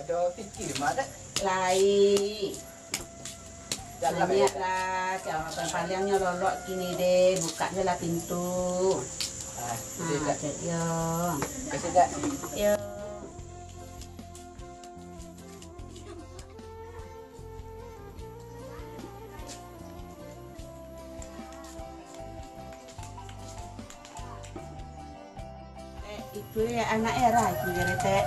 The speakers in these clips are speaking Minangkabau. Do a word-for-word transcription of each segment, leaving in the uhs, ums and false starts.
Yo, pikir mah, Dek. Lai. Dalam. Maniak lah, siapa paliangnyo lolok kini deh, buka je lah pintu. Ah, ah, Dek. Cek yo. Kasih, Dek. Yo. Tek, itu deh anak Era itu, Tek.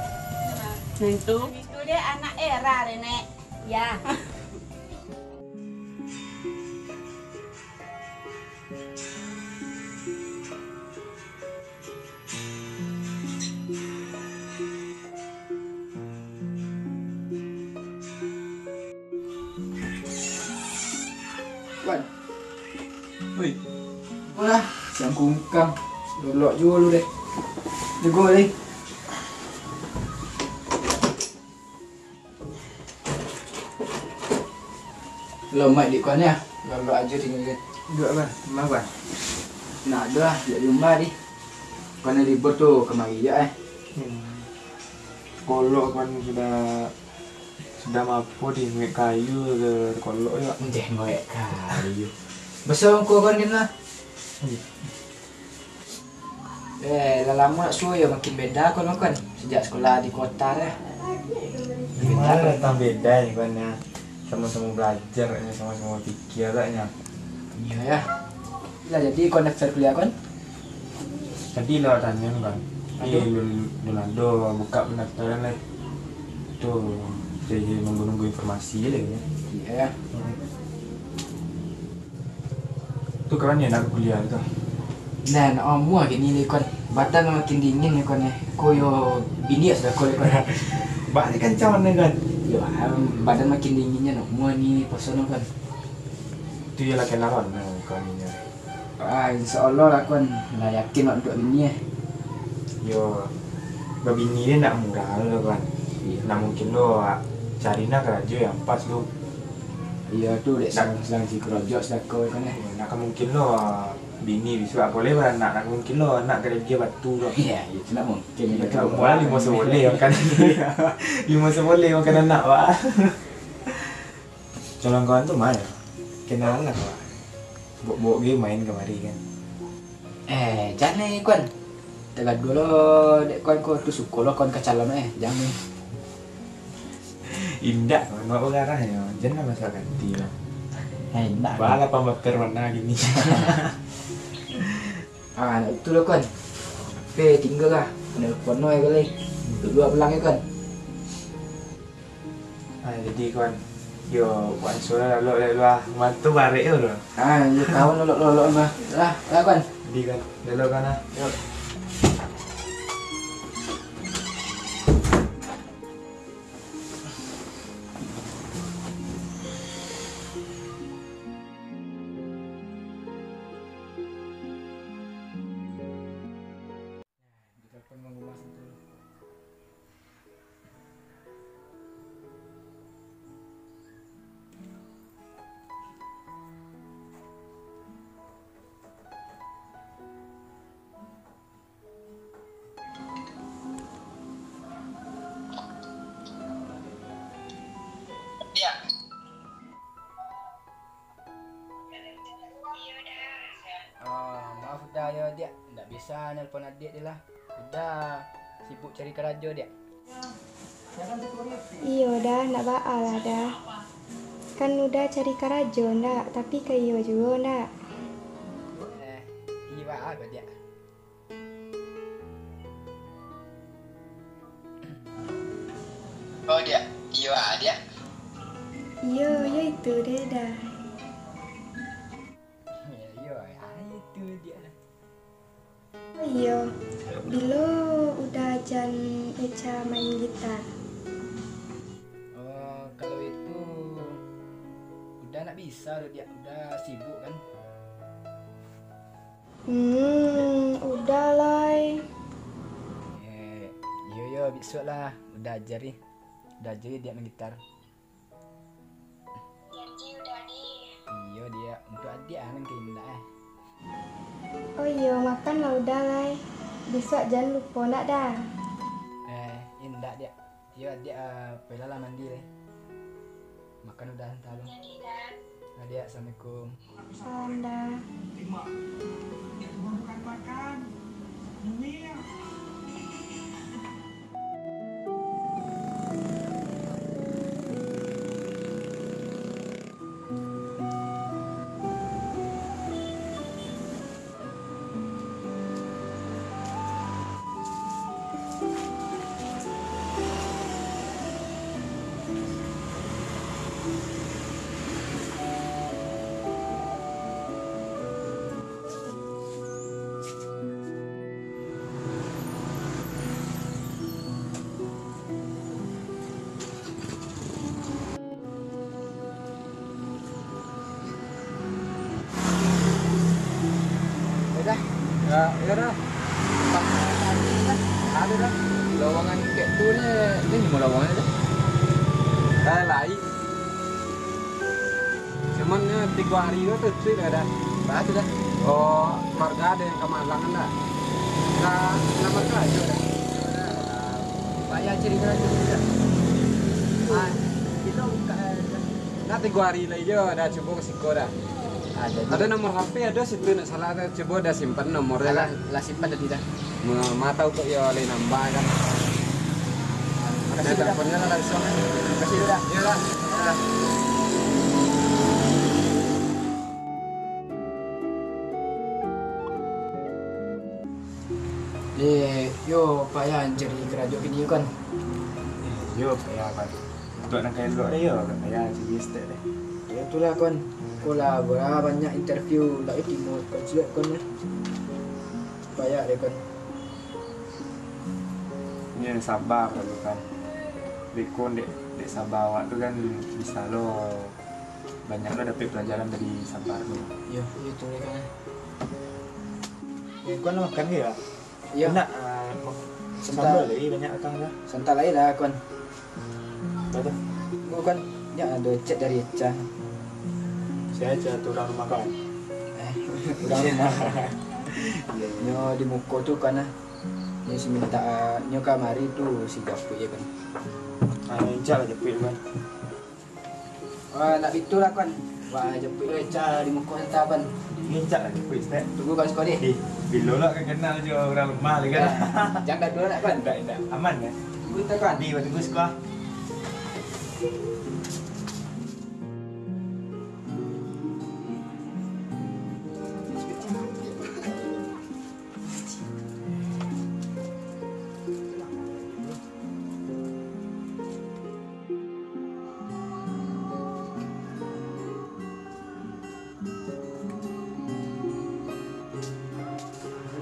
Nah, itu. Itu deh anak Era, Nek. Ya. Wan. Oi. Alah, siang kungkang. Lolok juo lu deh. Jugo deh. Lo mai di kuan ya. Lolok ajo tinggal. Duduak, Wan. Rumah, Wan. Nak ado lah, dak di rumah di. Kuan libur tu kamari je, eh. Hmm. Kolok kan sudah Sudah mapo di ngoek kayu ke kolok yo? Ndeh ngoek kayu. Beso ko kan, Din, lah. Iya. Eh, lah lamo nak suo yo makin beda ko lo kan. Sejak sekolah di kota deh. Gimana lah tang beda ni kan ya. Sama-sama belajar, sama-sama pikir lah ya. Iya ya. Lah jadi kon daftar kuliah kon? Tadi lah tanyo kan. Aduh. Eh, lun, lun ado buka pendaftaran lai. Tu, jadi nunggu-nunggu informasi je lai, ya. Iya, ya. Hmm. Tu kawan ni nak kuliah tu. Nah, nak amuah gini ni kon. Badan makin dingin ni kon ni. Ko yo bini sudah ko ni kon. Bak ni kancang ni kan. Yo, am, badan makin dingin je nak amuah ni puaso ni kon. Tu yo lah kenalan ni kawan ni. Ah, insya Allah lah kon lah yakin awak untuak bini, eh. Yo, babini ni ndak murah lo kan. Iya. Nah, mungkin lo, ah, cari nah karajo yang pas lo. Iya tu, dek. Ndak sedang, sedang si karajo sedako kan, eh. Iya, ndak ka mungkin lo, ah, bini bisuak boleh baranak, ndak ka mungkin lo anak garajo batu lo. Iya, itu ndak mungkin. Iya, itu umur limo saboleh kan. Limo saboleh makan anak, Pak. Calon kawan tu ma yo? Kenalan lah, Pak. Bok-bok ge main kamari kan. Eh, jan ni, Kuan. Tagaduah lo, dek Kuan ko tu suko lo Kuan ka calon, eh. Jan ni. Indak, Kuan. Awak bagarah nyo. Jan lah masak hati lah. Eh, indak. Bala pambakar warna gini. Ah, nak itu lo, Kuan. Oke, tinggal lah. Nelpon lo, ya, kali. Duduk pulang, ya, Kuan. Ah, jadi, Kuan, yo, Kuan suruah lalok dek luah. Mantu barek yo, Kuan. Ah, yo, kawan lalok-lalok mah. Lah, lah, Kuan. Jadi, Kuan, lalok, Kuan, ah. Yo. Ditelepon Bang Gumas itu. Diak. Ah, maaf dah yo, Diak. Ndak bisa nelpon adiak di lah. Udah sibuk cari karajo, Diak. Iyo dah, ndak baa lah dah. Kan udah cari karajo ndak, tapi ka iyo juo ndak? Eh, iyo baa ko, Diak. Oh, Diak. Iyo, ah, Diak. Iyo, yo itu deh, dah. Iyo, ah, itu, Diak, dah. Oh, iyo. Bilo udah jan Eca main gitar? Oh, kalau itu, udah ndak bisa, Diak. Udah sibuk, kan. Hmm, udah lai. Eh, iyo, iyo, bisuak lah. Udah ajari. Udah ajari Diak main gitar. Janji udah, Di. Iyo, Diak. Untuak adiak, ah, nan ka indak, eh. Oh iyo, makan lah udah lai. Bisuak jan lupo ndak, dah. Eh, indak, Diak. Yo, adiak, ah, Pela lah mandi lai. Makan udah, santa lu. Adiak, assalamualaikum. Salam, Da. Yo dah. Ya, ya dah. Ado dah. Lowongan kek tu ni, ni nimo lowongan dah. Eh, lai. Cuman, eh, tigo hari ko tu, cuy, dah, dah. Bah, tu dah. Oh, keluarga ado nan ka magang, dah. Nah, nah, marga ajo, dah. Payah cari kerja tu, dah. Ah, itu bukan, eh, nah, tigo hari lai jo, dah, cubo ka siko, dah. Ado, ado nomor H P, ado situ, nak salah, dah, cubo, dah, simpan nomornyo, dah. Lah, lah simpan tadi, dah. Ma-, ma tau kok yo lai nambah kan. Makasih, Dah, Dah. Teleponnya lah langsung. Makasih, Dah. Iyolah. Dah. Eh, yo, payah cari karajo kini yo, kan. Eh, yo, payah, kan. Untuak nan ka elok deh, yo, agak payah cari estek deh. Yo, itulah, kan. Ko lah, bara banyak interview, ndak diterimo, kan, ciek, kan, eh. Payah deh, kan. Nyo saba, kan, kan. Beko dek, dek saba awak tu, kan, bisa lo banyak lo dapek pelajaran dari saba tu. Yo, yo, itu deh, kan. Eh, kau nak makan ke, ya? Yo. Nak, ah, Santa. Sambal lagi banyak datang dah. Santa lai lah, kan. Apa tu? Ko kan, nyo ado chat dari Echa. Sia Echa tu, urang rumah kau? Eh, urang rumah. Nyo di muko tu kan, ah. Nyo si minta, ah, nyo kamari tu si japuik je kan. Ah, Echa lah japuik tu kan. Wah, nak itu lah, kan. Wah, japuik lo Echa di muko Santa, kan. Lincak lah, kuis, Tek. Tunggu, kan, sekali. Eh, bilo lah ka kenal jo urang rumah lagi, kan? Eh, jan gaduah nak, kan? Indak, indak. Aman, kan? Tunggu, tak, kan? Di, tunggu sekolah.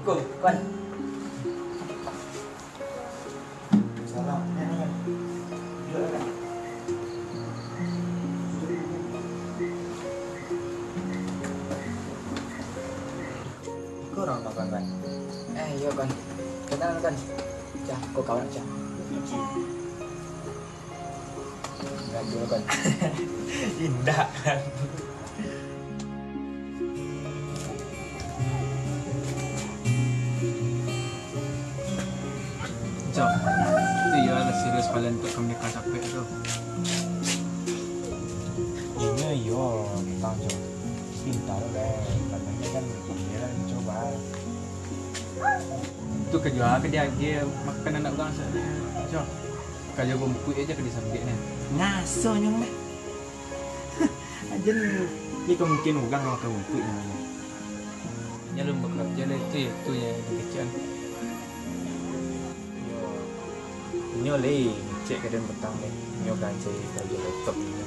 Assalamualaikum, Wan. Salam. Duduak, Wan. Ko urang rumah Wan, Wan? Eh, iyo, Wan. Kenal, Wan. Cah, ko kawan, Cah. Iji. Gaduah, Wan. Indak, kan. Cok, itu iyo lah serius paliang untuak ka manikah capek tu. Inyo iyo, tang, Cok. Pintar deh, katanya kan, pikiran coba. Itu ka jua ka diagiah makan anak urang, Cok. Kayo rumpuik aja ka disambiak ni. Ngaso nyo lah. Aja ni, ni ka mungkin urang ka makan rumpuik nyo. Inyo alun bakarajo lah, itu yo, itu nyo nan kecek an. Yo, inyo lai ngecek ka den patang lai. Inyo ka cari karajo laptop inyo.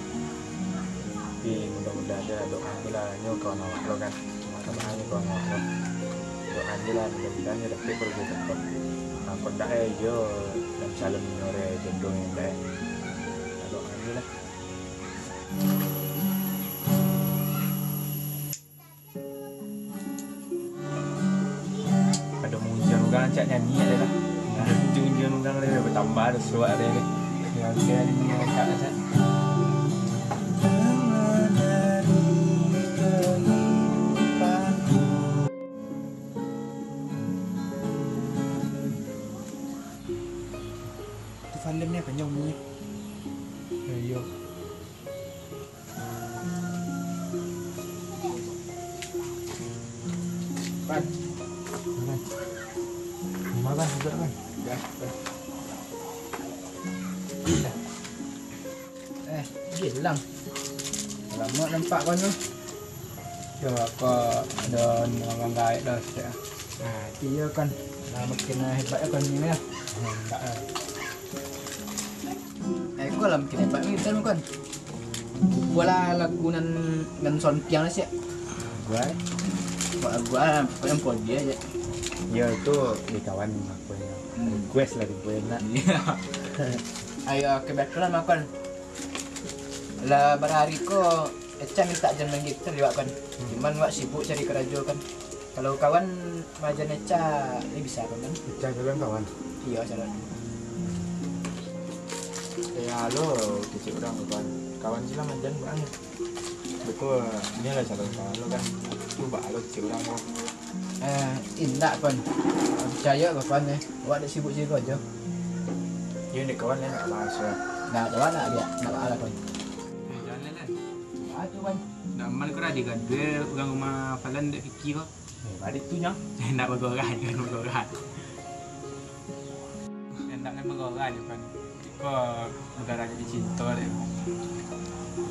Tapi mudah-mudahan aja lah, doa aja lah, inyo kawan awak lo kan. Cuma kawan awak lo. Doa aja lah, mudah-mudahan inyo dapek karajo laptop. Nah, kok ndak, eh, iyo, nan calon inyo re jodoh inyo ndak, eh. Nah, doa aja lah. Ado munjian urang cak nyanyi ado lah. Ado munjian urang ado batambah ado suak ado. Yo, oke, ado munjian cak, cak. Itu Fandom ni apa? Nyong ni. Eh, iyo. Pan. Pan. Rumah, Pan, duduk, Pan. Dah, dah. Eh, Gilang. Lamo nampak kau tu. Yo, kok ado urang gaek dah, Cak. Nah, itu iyo kan. Lah, makin hebat yo kan ni yo. Hebat lah. Eh, kau lah makin hebat ni, Cak, kan. Buatlah lagu nan, nan sontiang lah, Cak. Buat. Buat lagu lah, pokoknyo kau dia aja. Yo, itu di kawan aku yang Hmm. request lah, dibuat nak. Iya. Ayo, kebetulan makan. Lah, barari ko, Eca mintak jan main gitar jo wak kan. Hmm. Cuman wak sibuk cari karajo kan. Kalau kawan maajan Eca, eh, bisa kan, kan? Eca jalan kawan? Iyo, jalan. Ya, lo, kecil urang tu kan. Kawan silang maajan bang. Beko, ni lah calon kawan lo kan. Tu bak lo kecil urang ko. Eh, indak, Pan. Picayo ka Pan, eh. Awak dek sibuk situ ajo. Yo, dek kawan, eh, nak bahas, yo. Nah, kawan nak biak, nak bahas, Pan. Eh, jalan, eh. Ah, tu, Pan. Nak aman ko lah digaduah urang rumah Falan dek Vicky ko. Eh, balik tu, Nyang. Eh, nak bagorah, jangan bagorah. Eh, nak kan bagorah je, Pan. Iko bagorah jadi cinto deh.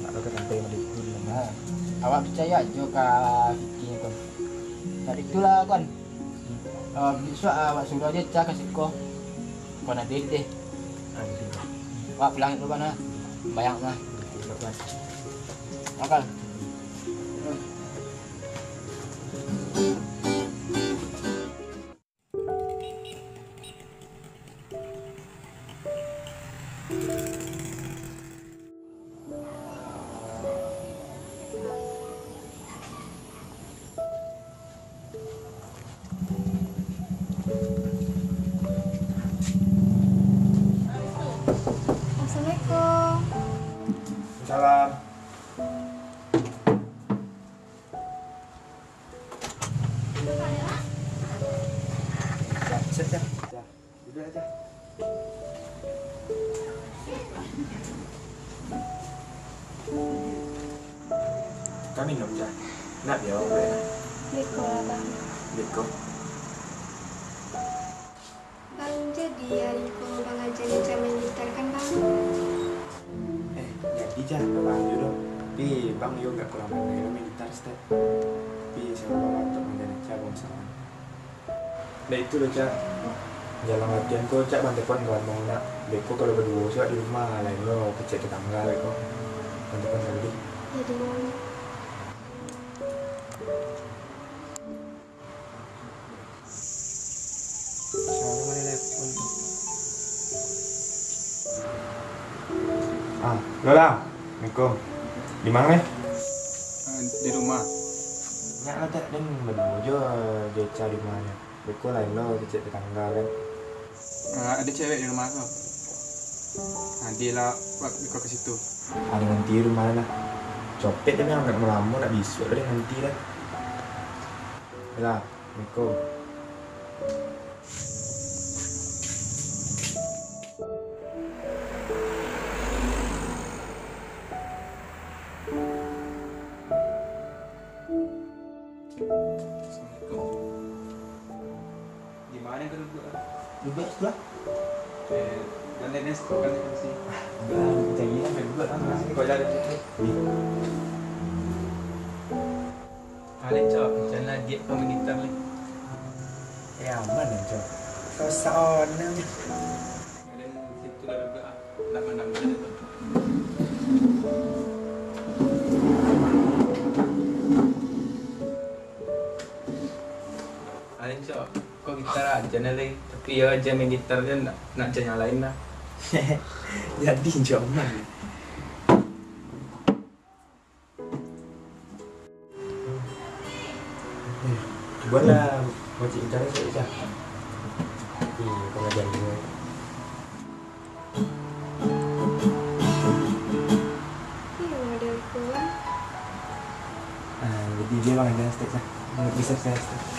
Nak bagorah sampai balik tu dulu, nah. Awak picayo ajo ka Vicky, Kon. Dari itulah, Kon. Eh, bisuak, ah, awak suruah ajo Ca ka siko. Kon ado deh. Ado. Awak pulang dulu, Kon, ah. Bayang, nah. Makan. Assalamualaikum. Salam. Siap, siap, siap. Duduak aja. Kami minum, Cah. Nak biar awak buek, nah. Beko lah, Bang. Beko. Bang, jadi ari ko Bang aja Eca main gitar kan, Bang? Eh, jadi, Cah, Bang aja doh. Tapi Bang yo agak kurang pandai lah main gitar, Step. Tapi, insya Allah, Bang, untuk main gitar, Bang usahakan. Nah, itu loh, Cak. Jalan latihan ko, Cak, bantuan kawan Bang nak. Beko kalau baduo, Cak, di rumah, lain lo kecek tetangga, beko. Bantuan tadi. Jadi, Bang. Siapa yang telepon tu? Ah, lo lah. Assalamualaikum. Di mano, eh? Ah, di rumah. Nyak lah, Cak, den baduo jo, jo Eca di rumah nyo. Beko lain lo, kecek tetangga kan. Ah, ado cewek di rumah tu. Nah, dia lah, wak, beko ka situ. Ado nanti di rumah lah. Copet dah, nak malamo, nak bisuak dah nanti dah. Lah, Assalamualaikum. Assalamualaikum. Di mano kau duduak, ah? Duduak sebelah. Eh, dan lain-lain sebelah kan, kursi. Udah, cari lah, duduak lah, kursi. Kau jalan situ. Iya. Alek, Cok, macam mana diet kau main gitar ni? Eh, aman lah, Cok. Kau saonang. Ada situ lah duduak, ah. Nak mana-mana tu. Alek, Cok, kau gitar aja ni, Lek. Tapi yo aja main gitar je, nak, nak aja yang lain lah. Jadi, Cok, aman. Eh, buatlah wajib cari cari cah. Iya, pengajar dia. Iya, model kuat. Ah, jadi dia bang ada stage lah. Bisa saya stage.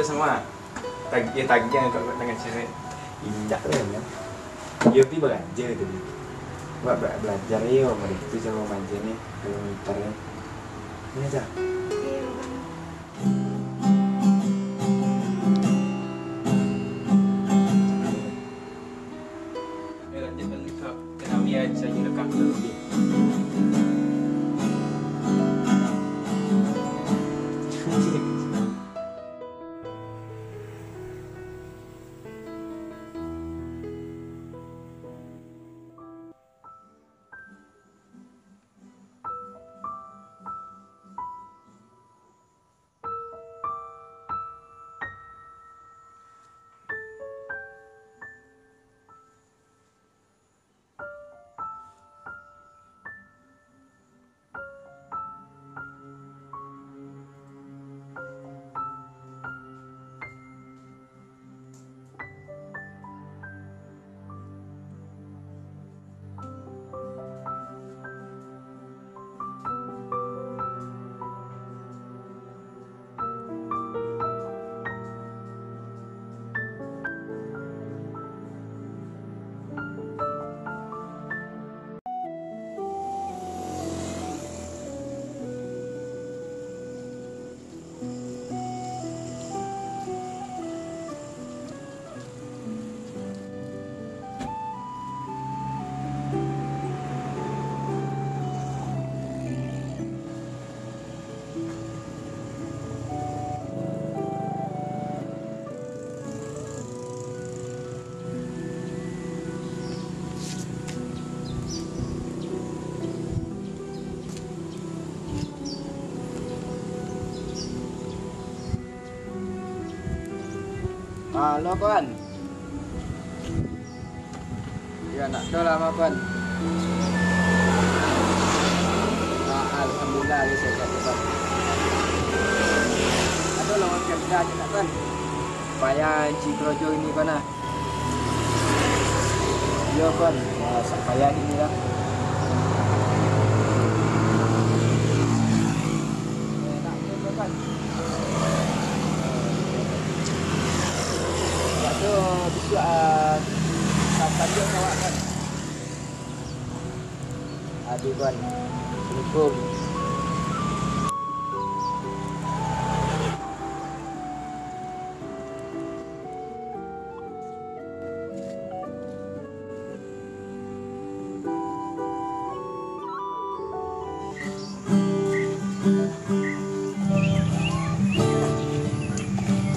Samo, tag-, yo tagiah kok, kok dengan cewek. Indak tu kan, yo. Yo pi baraja tu. Buat bela-, belajar yo, model tu caro baraja ni, kalau gitar ni. Ini aja. Iyo, Bang. Halo, Kon. Yo, nak tu lah, Kon. Ah, alhamdulillah, yo, sehat, Kon. Aduh, lawan kerja aja, nak, Kon. Payah, Ci, kerojo ini, Kon, ah. Iyo, Kon. Wah, sak payah ini lah. Enak ni, Kon. Dak tu, bisuak, ah, sampai jo awak, Kon. Ado, Kon. Assalamualaikum.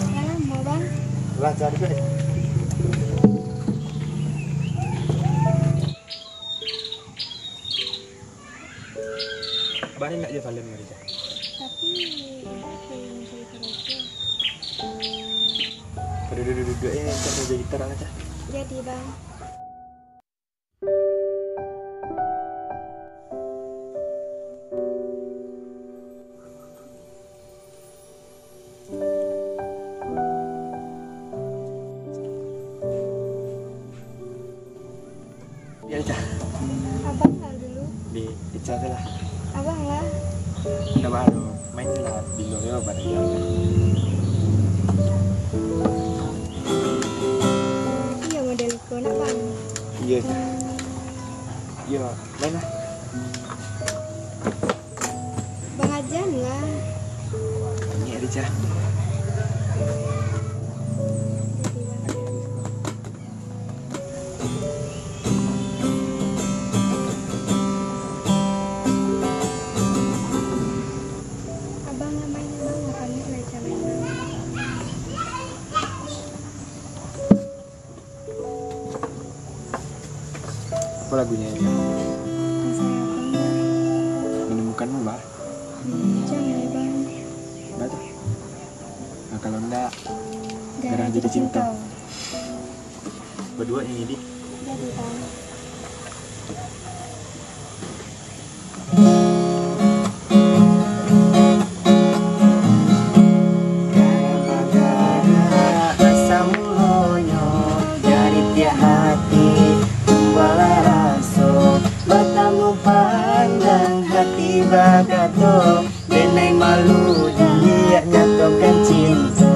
Lah lamo, Bang. Lah, cari deh. Bari nak jo Valen mari, Cah? Tapi, indak ado yang mancari karajo. Duduak-duduak, eh, Cah, mancari gitar lah, Cah. Jadi, Bang. Yo, Ica. Abang lah dulu. Di Ica tu lah. Abang lah. Ndak baru, main lah bilo yo barang. Iyo, model iko nak, Bang. Iyo, Ica. Iyo, main lah. Bang Ajan lah. Ini ada, Cah. Abang lah main, Bang, makan ni lah, Cah, main. Apo lagunyo, Ica? Menemukanmu, bah. Hmm, jangan, Bang. Bah, tu. Nah, kalau ndak, Garang Jadi Cinta. Baduo nyanyi, Dik. Jadi, Bang. Gara-gara asa mulonyo, dari tiok hati tumbuahlah raso, batamu pandang hati bakato, denai malu diak nyatokan cinto.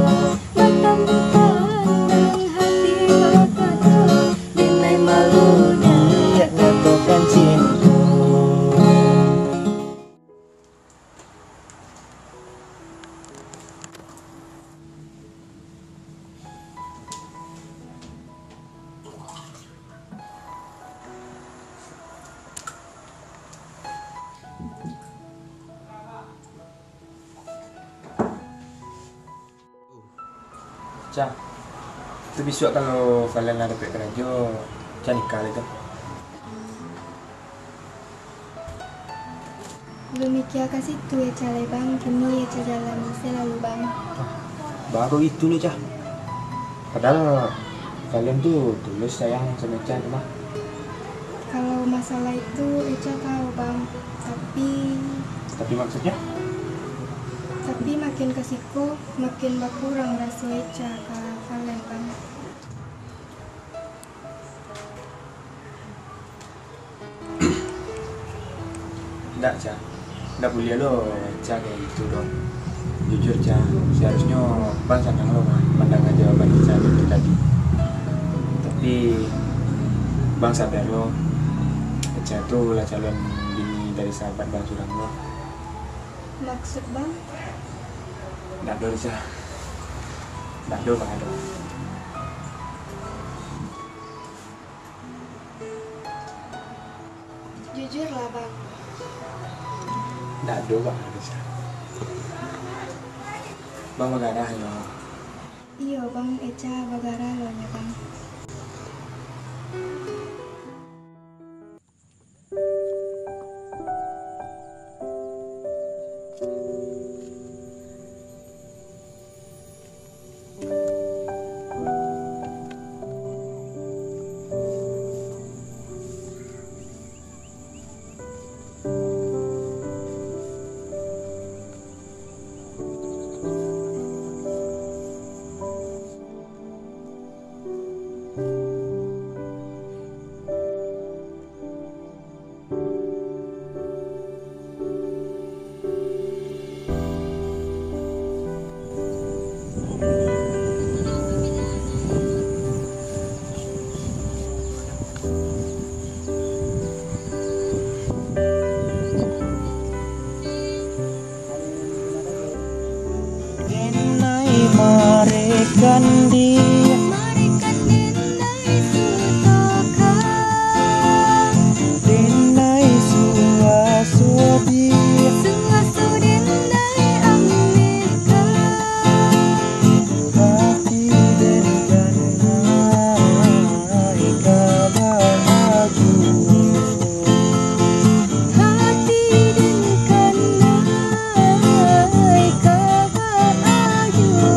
Cah, tu bisuak kalau Valen lah dapek karajo, Cah nikah lai tu. Lumikia ka situ Eca lai, Bang. Kini Eca jalan, bisa lalu, Bang. Ah, Bang kok gitu ni, Cah? Padahal Valen tu tulus sayang sama Eca tu mah. Kalau masalah itu, Eca tahu, Bang. Tapi Tapi maksudnya? Tapi makin ka siko, makin bakurang raso Eca ka Valen, Bang. Ndak, Cah. Ndak buliah lo, Cah, kayak gitu doh. Jujur, Cah, seharusnyo Bang sanang lo mandanga jawaban Cah itu tadi. Tapi, Bang sadar lo, Cah tu lah calon bini dari sahabat Bang surang lo. Maksud Bang? Ndak do, Cah. Ndak do, Bang, ndak do. Jujur lah, Bang. Ndak do, Bang, ndak do, Cah. Bang bagarah nyo. Iyo, Bang, Eca bagarah lo nyo, Bang. Denai marekan di, marekan denai sutoka. Denai suaso di, suaso denai ameka. Hati den kanai ka bahagia. Hati den kanai ka bahagia.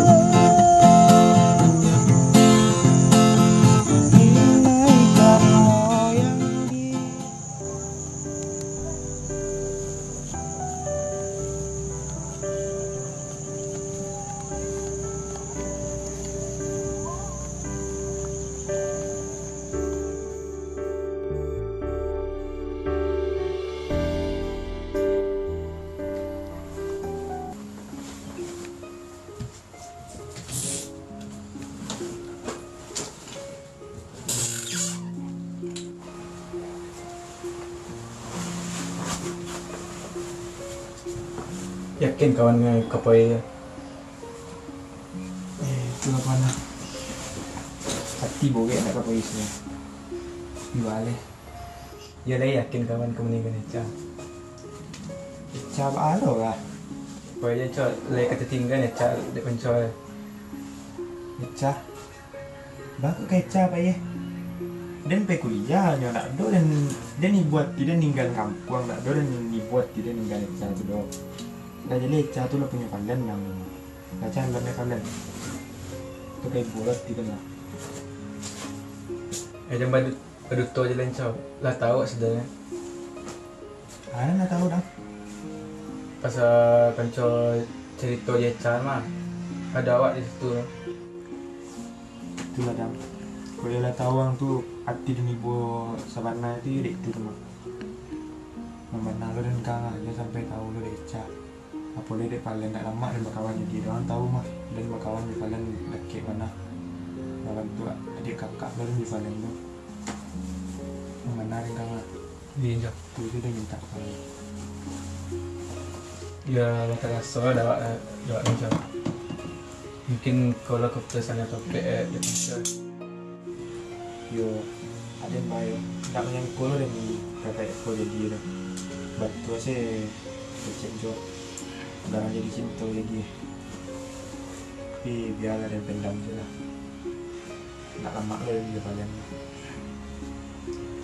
Inai kamoyang di Yakin kawan ngai ka pai? Eh, itulah kawan lah. Hati bogek nak ka pai sudah. Jual eh. Iyo lai yakin kawan ka maninggan Eca. Eca baa lo lah. Pokoknyo Eca lai ka tatinggan Eca dek Panco. Eca. Baa kok ka Eca pai eh. Den pai kuliah nyo ndak do den, den ibo ati den ninggan kampuang ndak do den ibo ati den ninggan Eca tu do. Lah jaleh Eca tu lah punyo Valen nang. Lah calon nyo Valen. Tu ka ibo ati den lah. Eh, jan badu- Baduto jo Lenco, lah tau awak sudah nyo. Aden lah tau, Dang. Pasal kanco carito jo Eca mah, ado awak di situ. Itulah, Dang. Kok iyo lah tau ang tu, ati den ibo sabana tu dek itu tu mah. Mambana lo den kang ah, jan sampai tau lo dek Eca. Apo lai dek Valen, ndak lamak den bakawan jo dia. Urang tau mah, den bakawan jo Valen dakek bana. Malam tu adiak kakak lo den jo Valen tu. Nan bana den kang ah. Iyo, Jo. Tu, tu den mintak Valen. Yo, lah taraso lah dek awak, dek awak, Jo. Mungkin kalau keputusan yang topik, eh, dek Valen. Yo, aden bae. Ndak manyangko lo den kakak ko jadi tu. Batua se. Kecek jo. Garang jadi cinto lagi. Tapi bialah den pendam se lah. Ndak lamak lo den jo kalian.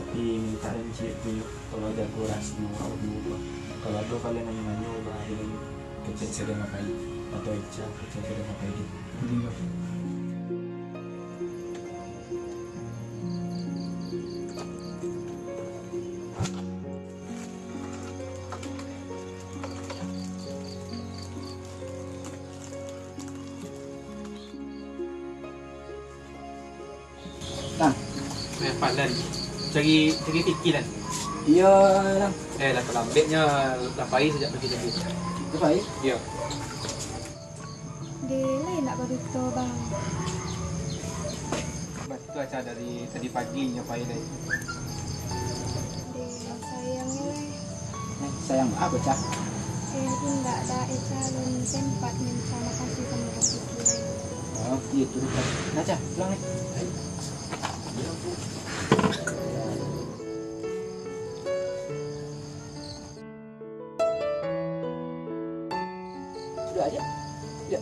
Tapi mintak den ciek tu nyo, tolong jago rahasio awak duo ko. Kalau ado kalian nanyo-nanyo, baa den kecek se den apai, atau Eca kecek se den apai. Iyo. Lang. Eh, Pak, Lan. Cari, cari Vicky, Lan. Iyo, Lang. Eh, lah talambeknyo, lah pai sajak pagi tadi. Lah pai? Iyo. Deh, lai nak barito, Bang. Batua, Ca, dari tadi pagi nyo pai lai. Deh, sayang, weh. Eh, sayang apo, Ca? Eh, indak, Da, Eca alun sempat minta makasih samo Bang Vicky lai. Oh, iyo tu, Ca. Nah, Ca, pulang, eh. Ayo. Sudah aja. Ya.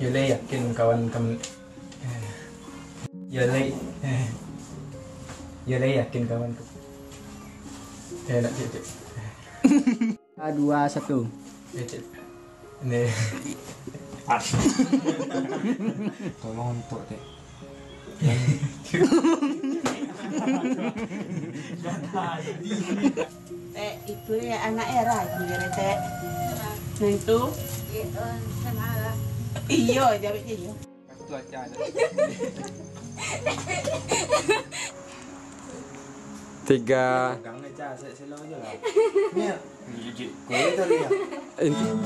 Yo lai yakin kawan kam-, yo lai, yo lai yakin kawan kam-, eh, nak cek, cek. Ah, dua, satu. Eh, cek. Ni. Tolong untuk, Tek. Eh, itu ya anak era itu ya, Tek. Nah, itu. Iyo, jawab je, iyo. Tiga. Pegang aja, se-, selo aja lah. Ni, kau itu dia. Inti-